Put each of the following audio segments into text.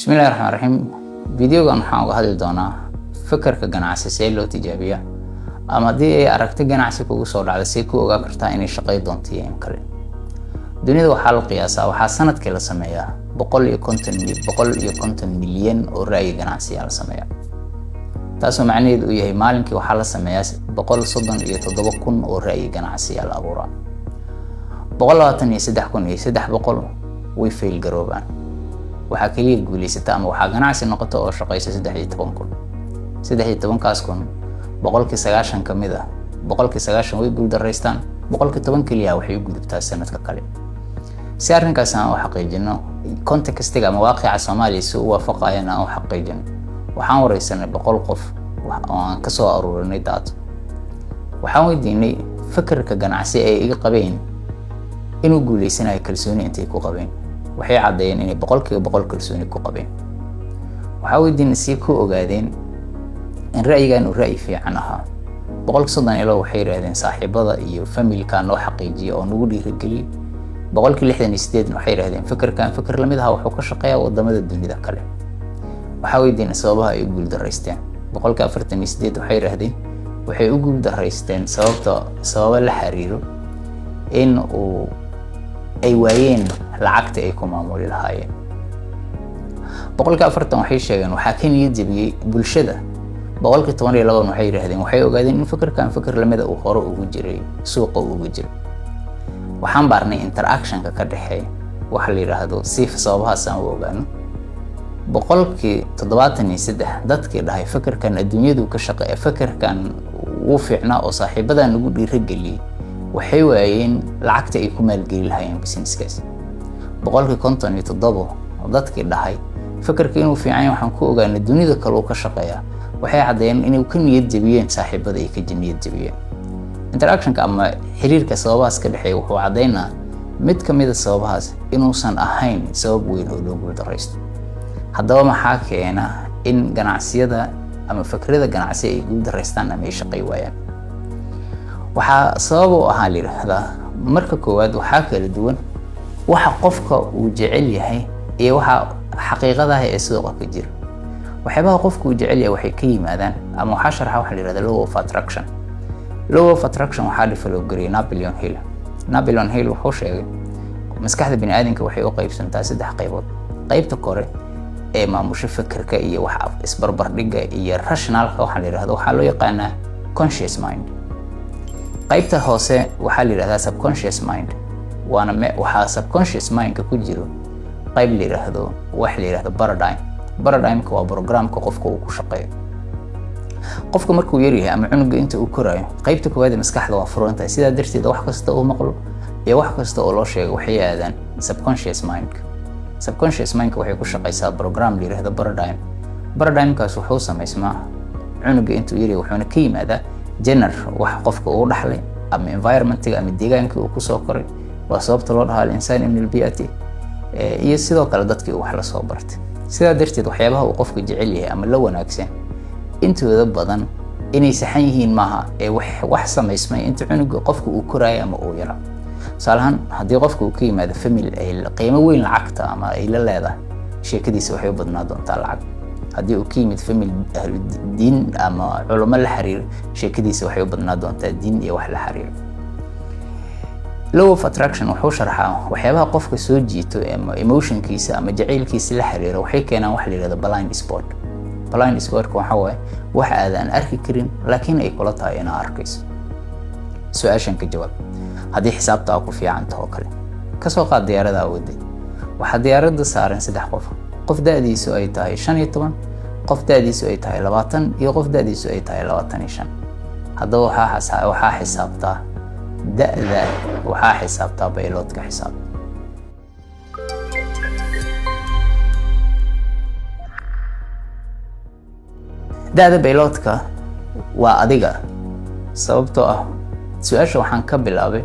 Bismillahi raxmaan raxiim. Videogan waxaan uga hadli doonaa fekerka ganacsi see loo tijaabiyaa, ama haddii ay aragti ganacsi kugu soo dhacda, see ku ogaa kartaa inay shaqay doonto iyo in kale. Dunida waxaa la qiyaasaa waxaa sanadkii la sameeyaa 150 milyan oo ra'yi ganacsiyaa la sameeyaa, taasoo macnaheedu uu yahay maalinkii waxaa la sameeyaa 137,000 oo ra'yi ganacsiyaa la abuuraa. 123,300 way fail garoobaan. Waxaa keliya guulaysata ama waxaa ganacsi noqota oo shaqaysa 13,000. 13-kaas kun 90% ka mid ah, 90% way guuldaraystaan, 10% keliya waxay u gudubtaa sanadka kale. Si arrinkaas aan u xaqiijino, contextiga ama waaqica Soomaaliya si u waafaqayana aan u xaqiijino, waxaan wareysanay 100 qof oo aan kasoo aruurinay data. Waxaan weydiinay fekerka ganacsi ay iga qabeen inuu guuleysanayo kalsooni intay ku qabeen. Waxay caddeeyeen inay 100% kalsooni ku qabeen. Waxaa weydiinay si ku ogaadeen in ra'yigan uu ra'yi fiican ahaa. 32% waxay yidhahdeen saaxiibada iyo familka noo xaqiijiya oo nagu dhiirigeliyay. 68% waxay yidhahdeen fekerkan feker lamid aha wuxuu ka shaqeeyaa wadamada dunida kale. Waxaa weydiinay sababaha ay u guuldaraysteen. 48% waxay yidhahdeen waxay u guuldaraysteen sababo la xiriiro in uu ay waayeen lacagta ay ku maamuli lahaayeen. 40% waxay sheegeen waxaa ka niyad jebiyey bulshada. 12% waxay yidhahdeen waxay ogaadeen in fekerkan feker lamida uu hore ugu jiray suuqa ugu jiray. Waxaan baarnay interactionka ka dhexeeya waxa la yidhaahdo si sababahaas aan u ogaano. 73% dadkii dhahay fekerkan adduunyadu ka shaqeeya, fekerkan wuu fiicnaa oo saaxiibadan nagu dhiirageliyey, waxay waayeen lacagta ay ku maalgeli lahaayeen businesskaas. 57% dadkii dhahay fekerka inuu fiican yahay waxaan ku ogaanay dunida kale uu ka shaqeeyaa, waxay caddeeyeen inay ka niyad jebiyeen saaxiibada ay ka niyad jebiyeen. Interactionka ama xiriirka sababahaas ka dhexeeya wuxuu caddeynaa mid ka mid a sababahaas inuusan ahayn sabab weyn oo loo guuldaraysto. Haddaba, maxaa keena in ganacsiyada ama fikrada ganacsi ay guuldaraystaan ama ay shaqay waayaan? Waxaa sabab u ahaa la yidhaahdaa, marka koowaad, waxaa kala duwan waxa qofka uu jecel yahay iyo waxa xaqiiqadaha ee suuqa ka jira. Waxyaabaha qofka uu jecel yahay waxay ka yimaadaan ama waxaa sharxa waxa la yihahda law of attraction. Law of attraction waxaa develop gareeyay Napoleon Hill. Napoleon Hill wuxuu sheegay maskaxda bini aadamka waxay u qaybsantaa saddex qaybood. Qaybta kore ee maamusho fekerka iyo wax isbarbardhigga iyo rationalka waxaa la yidhahdo waxaa loo yaqaanaa conscious mind. Qaybta hoose waxaa la yidhahdaa subconscious mind, waana waxaa subconscious mindka ku jiro qayb la yidhaahdo wax la yidhahdo paradigm. Paradigmka waa programka qofka uu ku shaqeeyo. Qofka markuu yaryahay ama cunuga inta uu korayo, qaybta koowaad ee maskaxda waa furan tahay. Sidaa darteed wax kasta uu maqlo iyo wax kasta oo loo sheego waxay aadaan subconscious mindka. Subconscious mindka waxay ku shaqeysaa program la yidhahdo paradigm. Paradigmkaas wuxuu samaysmaa cunuga intuu yaryahay, wuxuuna ka yimaadaa gene, wax qofka uu dhaxlay ama environmentiga ama deegaanka uu kusoo koray. Waa sababta loo dhahaa الإنسان من البيئة. Iyo sidoo kale dadkii uu wax la soo bartay. Sidaa darteed waxyaabaha uu qofka jecel yahay ama la wanaagsan intooda badan inay saxan yihiin maaha ee wax samaysmay inta cunuga qofka uu koraayo ama uu yaraa. Tusaale ahaan, haddii qofka uu ka yimaado family ay qiimo weyn lacagta ama ay la leedahay, sheekadiisa waxay u badnaa doontaa lacag. Haddii uu ka yimid family ahlu diin ama culamo la xiriiro, sheekadiisa waxay u badnaa doontaa diin iyo wax la xiriiro. Law of attraction wuxuu sharxaa waxyaabaha qofka soo jiito ama emotionkiisa ama jacaylkiisa la xiriiro waxay keenaan wax la yihahdo blind spot. Blind spotka waxaa waaye wax aadan arki karin laakiin ay kula tahay inaad arkayso. Su-aashan ka jawaab: haddii xisaabta aa ku fiican taho kale, kasoo qaad diyaarada waday, waxaa diyaaradda saaran saddex qof: qof da-diisu ay tahay 15, qof da-diisu ay tahay 20 iyo qof da-diisu ay tahay 25. Haddaba waxaa xisaabtaa da-da, waxaa xisaabtaa pilotka xisaab. Da-da pilotka waa adiga, sababtoo ah su-aasha waxaan ka bilaabay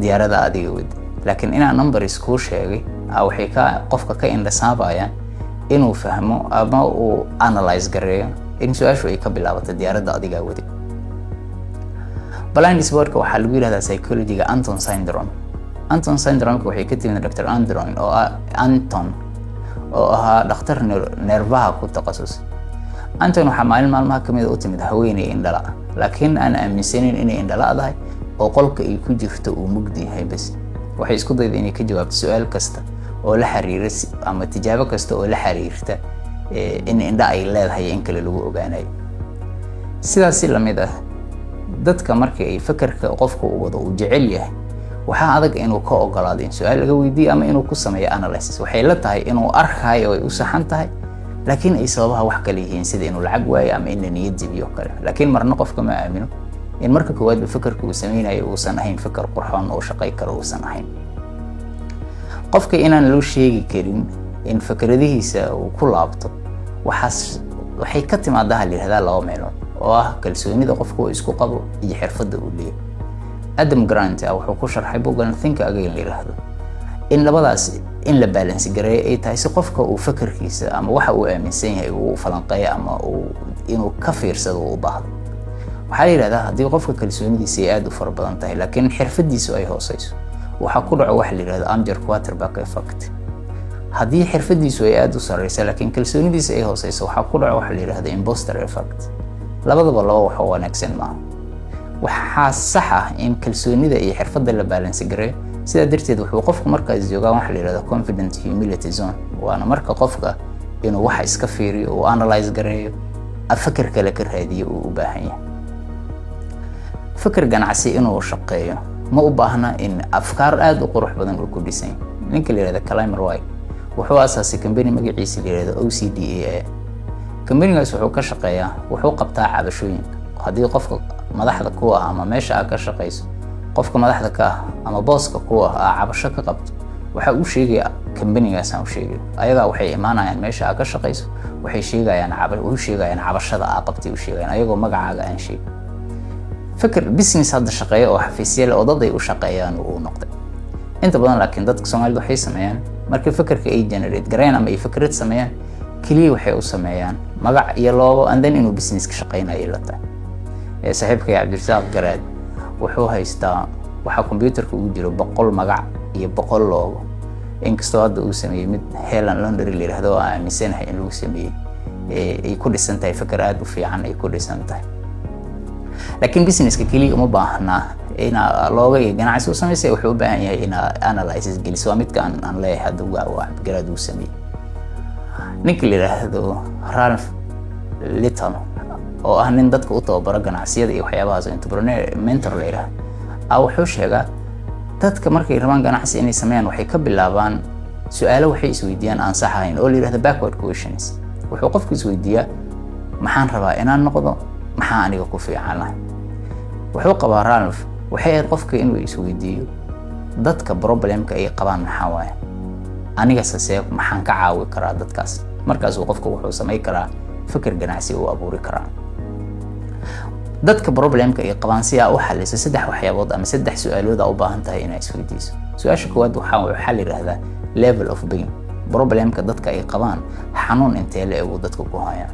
diyaarada adiga wadi, laakiin inaan numbers kuu sheegay waxay ka qofka ka indhasaabayaan inuu fahmo ama uu analyze gareeyo in su-aashu ay ka bilaabato diyaaradda adigaa wadi. Blind spotka waxaa lagu yihahdaa psychologyga Anton syndrome. Anton syndromeka waxay ka timid Dr Andron oo ah Anton oo ahaa dhakhtar neerfaha ku takhasusay. Anthony waxaa maalin maalmaha kamid u timid haweeney indhala, laakiin aan aaminsanayn inay indhala'dahay oo qolka ay ku jirto uu mugdi yahay bas. Waxay isku dayday inay ka jawaabto su-aal kasta oo la xiriira ama tijaabo kasta oo la xiriirta in indha ay leedahay in kale lagu ogaanayo. Sidaas si lamid ah, dadka marka ay fakerka qofka uu wado uu jecel yahay, waxaa adag inuu ka ogolaado in su-aal laga weydiiyo ama inuu ku sameeyo analysis. Waxay la tahay inuu arkayo oo ay u saxan tahay, laakiin ay sababaha wax kale yihiin, sida inuu lacag waayo ama in la niyad jebiyo kale. Laakiin marna qofka ma aamino in marka koowaadba fakerka uu sameynayo uusan ahayn faker qurxoon oo shaqay karo uusan ahayn. Qofka inaan loo sheegi karin in fakradihiisa uu ku laabto, waxaas waxay ka timaadaa, la yihahdaa, laba meelood oo ah kalsoonida qofka uu isku qabo iyo xirfadda uu leeyahay. Adam Grant ah wuxuu ku sharxay buuggan Think Again la yidhaahdo in labadaas in la balance gareeyo ay tahay, si qofka uu fakarkiisa ama waxa uu aaminsan yahay uu falanqeeyo ama uu inuu ka fiirsado uu u baahdo. Waxaa la yidhahdaa, haddii qofka kalsoonidiisa ay aada u fara badan tahay laakiin xirfadiisu ay hooseyso, waxaa ku dhaco waxa la yidhahdo armchair quarterback effect. Haddii xirfadiisu ay aada u sareyso laakiin kalsoonidiisa ay hooseyso, waxaa ku dhaco waxa la yidhahdo imposter effect. Labadaba laba wax oo wanaagsan maaha. Waxaa sax ah in kalsoonida iyo xirfadda la balance gareeyo. Sidaa darteed wuxuu qofku markaas joogaa waxa la yidhahdo confident humility zone, waana marka qofka inuu waxa iska fiiriyo, uu analyze gareeyo, fakar kale ka raadiyo uu u baahan yahay. Fikir ganacsi inuu shaqeeyo ma u baahna in afkaar aada u qurux badan uu ku dhisan yahay. Ninka la yihahdo Clymer White wuxuu aasaasay company magaciisa la yihahdo OCDAA. Companygaas wuxuu ka shaqeeyaa, wuxuu qabtaa cabashooyinka. Haddii qofka madaxda ku ah ama meesha aad ka shaqeyso qofka madaxda ka ah ama booska ku ah aa cabasho ka qabto, waxa uu sheegaya companygaasaan u sheegaya. Ayagaa waxay imaanayaan meesha aad ka shaqeyso, waxay sheegayaan u sheegayaan cabashada aa qabtay, u sheegayaan ayagoo magacaaga aan sheegin. Fikir business hadda shaqeeya oo xafiisya leh oo dad ay u shaqeeyaan uu noqday inta badan. Laakiin dadka Soomaalida waxay sameeyaan, markii fikirka ay generate gareyn ama ay fikrad sameeyaan, keliya waxay u sameeyaan magac iyo logo, and then inuu business ka shaqeynayo la tahay. Saaxiibkay Cabdirasaaq Garaad wuxuu haystaa, waxaa computerka ugu jiro 100 magac iyo 100 logo, inkastoo hadda uu sameeyey mid Helan Laundry la yidhahdo oo aan aaminsanahay in lagu sameeyey ay ku dhisan tahay fikir aada u fiican ay ku dhisan tahay. Laakiin businesska keliya uma baahnaa inaa logo iyo ganacsi u samaysay, wuxuu u baahan yahay inaa analysis geliso. Waa midka aan leeyahay hadda waa Cabdigaraad uu sameeyey. Ninka la yidhaahdo Ralph Little, oo ah nin dadka u tababaro ganacsiyada iyo waxyaabahaas, entrepreneur mentor la yidhaahdo, a wuxuu sheegaa dadka markay rabaan ganacsi inay sameeyaan, waxay ka bilaabaan su-aalo waxay isweydiiyaan aan sax ahayn oo la yidhahdo backward questions. Wuxuu qofku isweydiiyaa: maxaan rabaa inaan noqdo? Maxaa aniga ku fiicanahay? Wuxuu qabaa Ralph, waxay ahayd qofka inuu isweydiiyo: dadka problemka ay qabaan maxaa waaye? Aniga sasee maxaan ka caawi karaa dadkaas? Markaasuu qofka wuxuu samayn karaa fikir ganacsi uu abuuri karaa. Dadka problemka ay qabaan si aa u xaliso, saddex waxyaabood ama saddex su-aalood aa u baahan tahay inaa isweydiiso. Su-aasha koowaad waxaa la yidhahdaa level of pain: problemka dadka ay qabaan xanuun intee la egu dadka ku hayaan?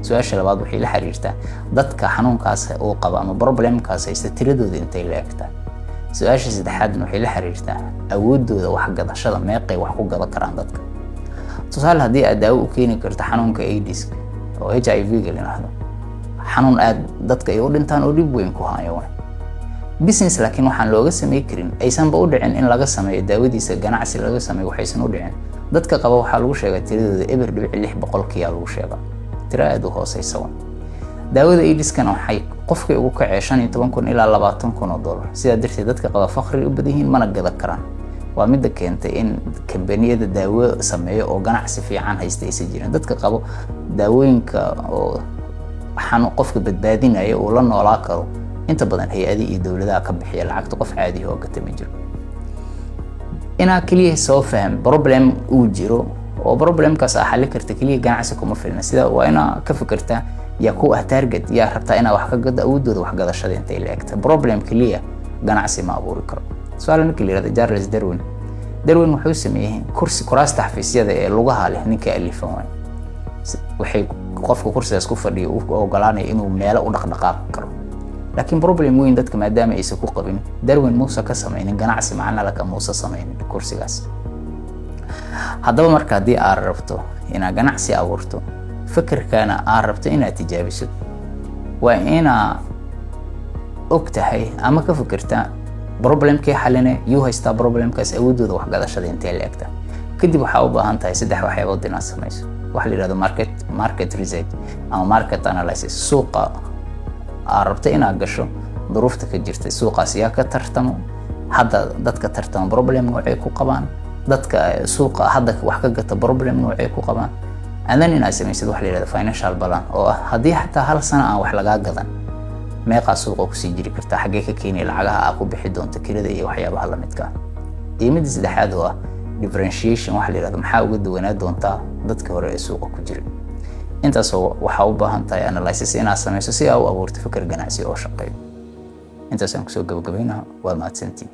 Su-aasha labaad waxay la xiriirtaa dadka xanuunkaas uu qabo ama problemkaas haysta tiradooda intay la egtaa. Su-aasha saddexaadna waxay la xiriirtaa awoodooda waxgadashada, meeqay wax ku gadan karaan dadka? Tusaale, haddii aad daawo u keeni karto xanuunka AIDS oo HIV ga la yidhaahdo, xanuun aad dadka ay u dhintaan oo dhib weyn ku hayo waay business, laakiin waxaan looga samey karin, aysanba u dhicin in laga sameeyo daawadiisa ganacsi laga sameeyo, waxaysan u dhicin. Dadka qaba waxaa lagu sheegaa tiradooda 0.6% lagu sheegaa, tiro aada u hooseysa wa. Daawada AIDSkana waxay qofkay ugu kacee 15,000 ilaa $20,000. Sidaa darteed dadka qaba faqri u badan yihiin, mana gada karaan. Waa midda keentay in kambaniyada daawo sameeyo oo ganacsi fiican haysta aysan jirin. Dadka qabo daawooyinka oo xanuun qofka badbaadinaya uu la noolaa karo, inta badan hay-adi iyo dowladaha ka bixiya lacagta, qof caadiya oo gata ma jiro. Inaa keliya soo faham problem uu jiro oo problemkaas aa xali karta keliya ganacsi kuma filna. Sida waa inaa ka fikirtaa yaa ku ah target, yaa rabtaa inaa wax ka gado, awoodooda waxgadashada intay la egta. Problem keliya ganacsi ma abuuri karo. Tusaale, ninka la yihahdo Charles Darwin, Darwin wuxuu sameeyey kursi, kuraasta xafiisyada ee lugaha leh ninka alifan waay. Waxay qofka kursigaas ku fadhiyo u ogolaanaya inuu meelo u dhaqdhaqaaqi karo, laakiin problem weyn dadka maadaama aysan ku qabin, Darwin muusa ka samaynin ganacsi macna laka muusa samaynin kursigaas. Haddaba marka haddii aad rabto inaad ganacsi abuurto, fikirkana aad rabto inaad tijaabiso, waa inaa og tahay ama ka fikirtaa problemkii xaline yuu haystaa, problemkaas awoodooda waxgadashada intee la egta. Kadib waxaa u baahan tahay saddex waxyaabood inaad samayso: waxa la yihahdo market research ama market analysis, suuqa aad rabto inaad gasho duruufta ka jirta, suuqaas yaa ka tartamo hadda, dadka tartama problem noocay ku qabaan, dadka suuqa hadda wax ka gata problem noocay ku qabaan. And then inaad samaysid waxa la yihahdo financial plan, oo ah haddii xataa hal sano aan wax lagaa gadan, meeqaa suuqa kusii jiri kartaa, xaggee ka keenaya lacagaha aa ku bixi doonto kirada iyo waxyaabaha lamidka ah. Iyo midda saddexaad oo ah differentiation, waxa la yihahdo maxaa uga duwanaa doontaa dadka hore ee suuqa ku jira. Intaasoo waxaa u baahan tahay analysis inaad samayso si aa u abuurto fikir ganacsi oo shaqeeyo. Intaasaan kusoo gabagabaynaha. Waa mahadsantiin.